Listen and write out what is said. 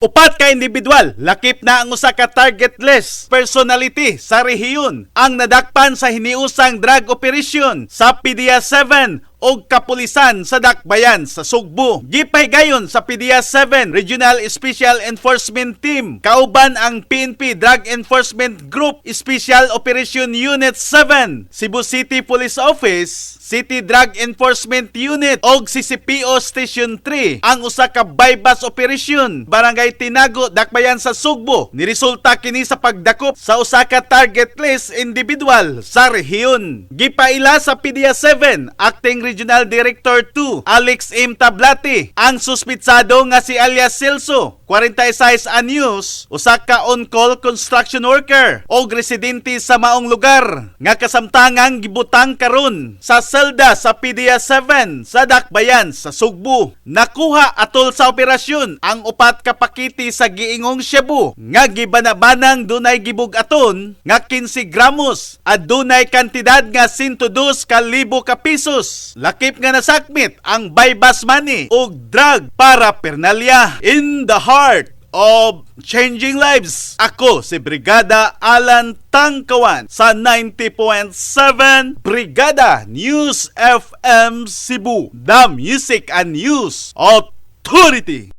Upat ka individual, lakip na ang usa ka targetless personality sa rehiyon ang nadakpan sa hiniusang drug operation sa PDEA 7 og kapulisan sa Dakbayan sa Sugbo. Gipahigayon sa PDEA 7 Regional Special Enforcement Team kauban ang PNP Drug Enforcement Group Special Operation Unit 7, Cebu City Police Office, City Drug Enforcement Unit og CCPO Station 3 ang usa ka buy-bust operation, Barangay Tinago, Dakbayan sa Sugbo. Niresulta kini sa pagdakop sa usa ka targetless individual sa rehiyon. Gipaila sa PDEA 7 Acting Regional Director 2 Alex M. Tablati ang suspitsado nga si alias Celso, 46 anyos, usa ka on-call construction worker og residente sa maong lugar nga kasamtangang gibutang karon sa selda sa PDEA 7 sa Dakbayan sa Sugbo. Nakuha atol sa operasyon ang upat ka pakete sa giingong shabu nga gibanabanang dunay gibug-aton nga 15 gramos at dunay kantidad nga 102 ka libo ka pesos. Lakip nga nasakmit ang buy-bust money ug drug paraphernalia. In the heart of changing lives. Ako si Brigada Alan Tangkawan sa 90.7 Brigada News FM Cebu, The Music and News Authority.